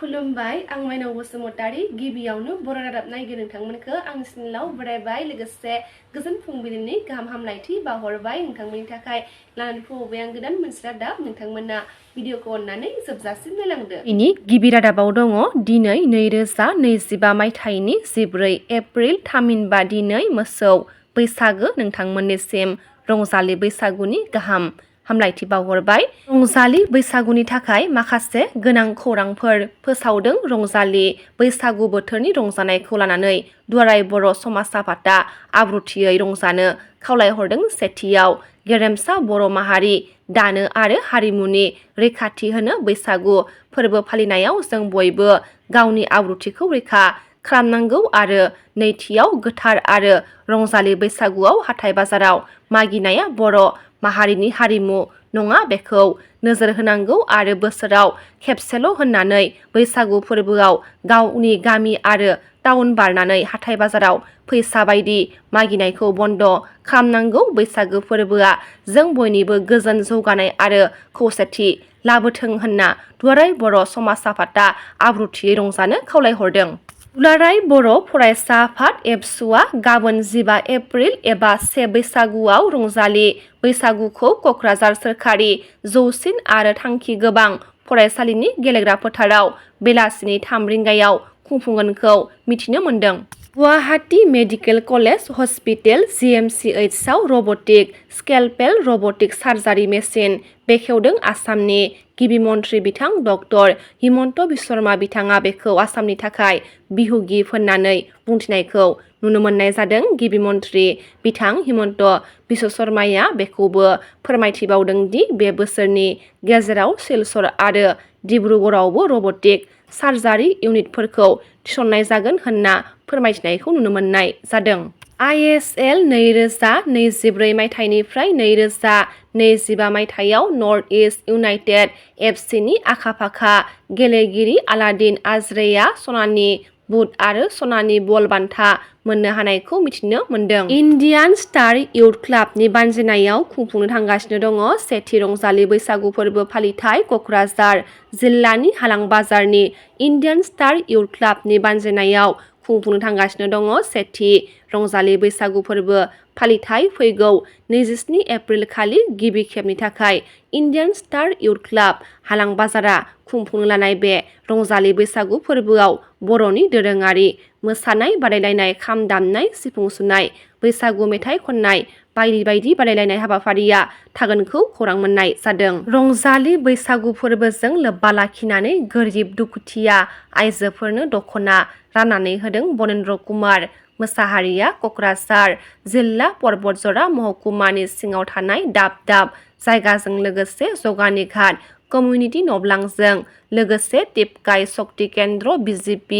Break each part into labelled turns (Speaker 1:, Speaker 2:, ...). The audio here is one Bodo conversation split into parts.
Speaker 1: खुलुमबाय आं माइनाव बसुमतारी गिबियावनो बर' रादाब नायगिरि नोंथांमोनखौ आंनि चेनेलाव बरायबाय लोगोसे गोजोन फुंबिलिनि गाहाम हामलायथि बावहरबाय नोंथांमोननि थाखाय लानानै फैबाय आं गोदान मोनसे रादाब नोंथांमोना भिडिअखौ अननानै जोबजासिम नायलांदो। बेनि गिबि रादाबाव दङ दिनै 2025 मायथाइनि 14 एप्रिल थामहिनबा दिनै मोसौ बैसागो नोंथांमोननिसिम रंजालि बैसागुनि गाहाम हामलायथि बावहरबाय। रंजालि बैसागुनि थाखाय माखासे गोनां खौरांफोर फोसावदों। रंजालि बैसागु बोथोरनि रंजानायखौ लानानै दुलाराय बर' समाज आफादा आब्रुथियै रंजानो खावलायहरदों। सेथियाव गेरेमसा बर' माहारि दानो आरो हारिमुनि रैखाथि होनो बैसागु फोरबो फालिनायाव जों बयबो गावनि आब्रुथिखौ रैखा खालामनांगौ आरो नैथियाव गोथार आरो रंजालि बैसागुआव हाथाय बाजाराव मागिनाया बर' माहारिनि हारिमु नङा बेखौ नोजोर होनांगौ आरो बोसोराव खेबसेल' होननानै बैसागु फोरबोआव गावनि गामि आरो टाउन बारनानै हाथाय बाजाराव फैसा बायदि मागिनायखौ बन्द' खालामनांगौ। बैसागु फोरबोआ जों बयनिबो गोजोन जौगानाय आरो खौसेथि लाबोथों होनना दुलाराय बर' समाज आफादा आब्रुथियै रंजानो खावलायहरदों। दुलाराय बर' फरायसा आफाद एबसुआ गाबोन 15 एप्रिल एबा 1 बैसागुआव रंजालि बैसागुखौ क'क्राझार सोरखारि जौसिन आरो थांखि गोबां फरायसालिनि गेलेग्रा फोथाराव बेलासिनि 3 रिंगायाव खुंफुंगोनखौ मिथिनो मोन्दों। गुवाहाटी मेडिकेल कलेज हस्पिटेल GMCHआव robotic scalpel robotic surgery machine बेखेवदों आसामनि गिबि मन्थ्रि बिथां डक्टर हिमन्त बिश्वशर्मा बिथाङा बेखौ आसामनि थाखाय बिहुगि होननानै बुंथिनायखौ नुनो मोननाय जादों। गिबि मन्थ्रि बिथां हिमन्त बिश्वशर्माया बेखौबो फोरमायथिबावदों दि बे बोसोरनि गेजेराव सिलचर आरो डिब्रुगड़आवबो रब'टिक सार्जारि इउनिटफोरखौ थिसननाय जागोन होनना फोरमायथिनायखौ नुनो मोननाय जादों। ISL 2024 मायथाइनिफ्राय 2025 मायथाइयाव नर्थ इस्ट इउनाइटेड FCनि आखा-फाखा गेलेगिरि आलादिन आजरेया सनानि बुट आरो सनानि बल बान्था मोननो हानायखौ मिथिनो मोन्दों। इन्डियान स्टार इउथ क्लाबनि बानजायनायाव खुंफुंनो थांगासिनो दङ सेथि रंजालि बैसागु फोरबो फालिथाय क'क्राझार जिल्लानि हालां बाजारनि इन्डियान स्टार इउथ क्लाबनि बानजायनायाव खुंफुंनो थांगासिनो दङ सेथि रंजालि बैसागु फोरबो फालिथाय फैगौ 27 एप्रिल खालि गिबि खेबनि थाखाय इन्डियान स्टार इउथ क्लाब हालां बाजारा खुंफुंनो लानाय बे रंजालि बैसागु फोरबोआव बर'नि दोरोङारि मोसानाय बादायलायनाय खाम दामनाय सिफुं सुनाय बैसागु मेथाइ खननाय बायदि बायदि बादायलायनाय हाबाफारिया थागोनखौ खौरां मोननाय जादों। रंजालि बैसागु फोरबोजों लोब्बा लाखिनानै गोरिब दुखुथिया आइजोफोरनो दख'ना राननानै होदों बनेन्द्र कुमार मोसाहारिया क'क्राझार जिल्ला पर्बतजरा महकुमानि सिङाव थानाय दाब दाब जायगाजों लोगोसे जगानिघाट कमिउनिटि नबलांजों लोगोसे टिपकाय शक्ति केन्द्र BJP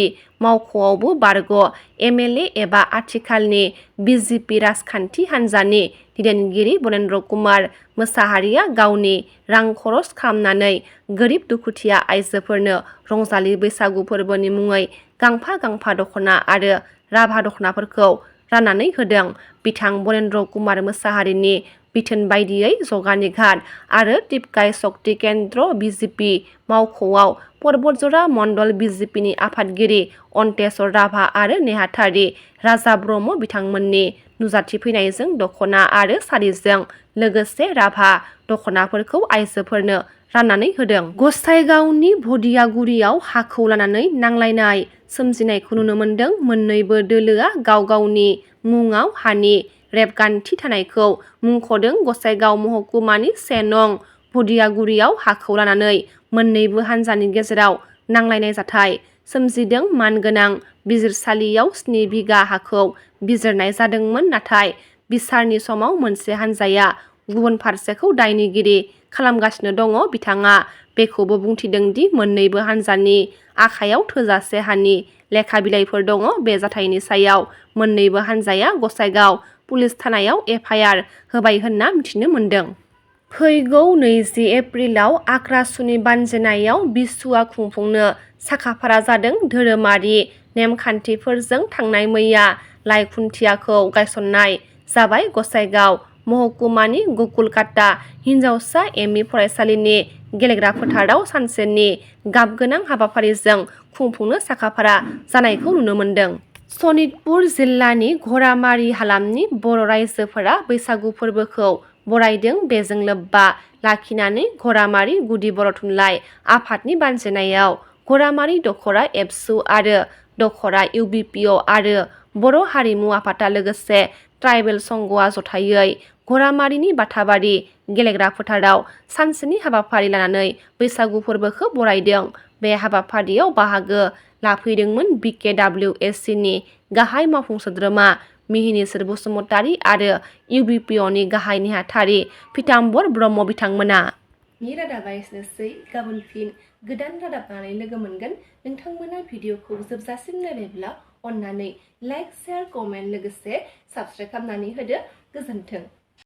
Speaker 1: मावख'आवबो बारग' MLA एबा आथिखालनि BJP राजखान्थि हान्जानि दैदेनगिरि बनेन्द्र कुमार मोसाहारिया गावनि रां खरस खालामनानै गोरिब दुखुथिया आइजोफोरनो रंजालि बैसागु फोरबोनि मुङै गांफा गांफा दख'ना आरो राभा दख'नाफोरखौ राननानै होदों। बिथां बनेन्द्र कुमार मोसाहारिनि बिथोन बायदियै जगानिघाट आरो टिपकाय शक्ति केन्द्र BJP मावख'आव पर्बतजरा मण्डल BJPनि आफादगिरि अन्तेश्वर राभा आरो नेहाथारि राजा ब्रह्म बिथांमोननि नुजाथिफैनायजों दख'ना आरो सारिजों लोगोसे राभा दख'नाफोरखौ आइजोफोरनो राननानै होदों। गसाइगावनि भदियागुरियाव हाखौ लानानै नांलायनाय सोमजिनायखौ नुनो मोन्दों। मोन्नैबो दोलोआ गाव गावनि मुङाव हानि रेबगान्थि थानायखौ मुंख'दों। गसाइगाव महकुमानि 1 नं भदियागुरियाव हाखौ लानानै मोन्नैबो हान्जानि गेजेराव नांलायनाय जाथाय सोमजिदों। मानगोनां बिजिरसालियाव 7 बिगा हाखौ बिजिरनाय जादोंमोन नाथाय बिसारनि समाव मोनसे हान्जाया गुबुन फारसेखौ दायनिगिरि खालामगासिनो दङ। बिथाङा बेखौबो बुंथिदों दि मोन्नैबो हान्जानि आखायाव थोजासे हानि लेखा बिलाइफोर दङ। बे जाथायनि सायाव मोन्नैबो हान्जाया गसाइगाव पुलिस थानायाव FIR होबाय होनना मिथिनो मोन्दों। फैगौ 20 एप्रिलाव आक्रासुनि बानजायनायाव बिसुआ खुंफुंनो साखाफारा जादों। धोरोमारि नेमखान्थिफोरजों थांनाय मैया लाइ खुन्थियाखौ गायसननाय जाबाय। गसाइगाव महकुमानि गकुलकाता हिनजावसा एमइ फरायसालिनि गेलेग्रा फोथाराव सानसेनि गाबगोनां हाबाफारिजों खुंफुंनो साखाफारा जानायखौ नुनो मोन्दों। सनितपुर जिल्लानि घरामारी हालामनि बर' रायजोफोरा बैसागु फोरबोखौ बरायदों। बेजों लोब्बा लाखिनानै घरामारी गुदि बर' थुनलाइ आफादनि बानजायनायाव घरामारी दखरा एबसु आरो दखरा इउबिपिअ आरो बर' हारिमु आफादा लोगोसे ट्राइबेल संघआ जथायै घरामारीनि बाथाबारि गेलेग्रा फोथाराव सानसेनि हाबाफारि लानानै बैसागु फोरबोखौ बरायदों। बे हाबाफारियाव बाहागो लाफैदोंमोन BKWSCनि गाहाय मावफुं सोद्रोमा मिहिनीश्वर बसुमतारी आरो इउबिपिअनि गाहाय नेहाथारि पीताम्बर ब्रह्म बिथांमोना। रादाबा एसेनोसै। गाबोन फिन गोदान रादाब लानानै लोगो मोनगोन। नोंथांमोना भिडिअखौ जोबजासिम नायबायब्ला अन्नानै लाइक, शेयार, कमेन्ट लोगोसे साबस्क्राइब खालामनानै होदो। गोजोन्थों।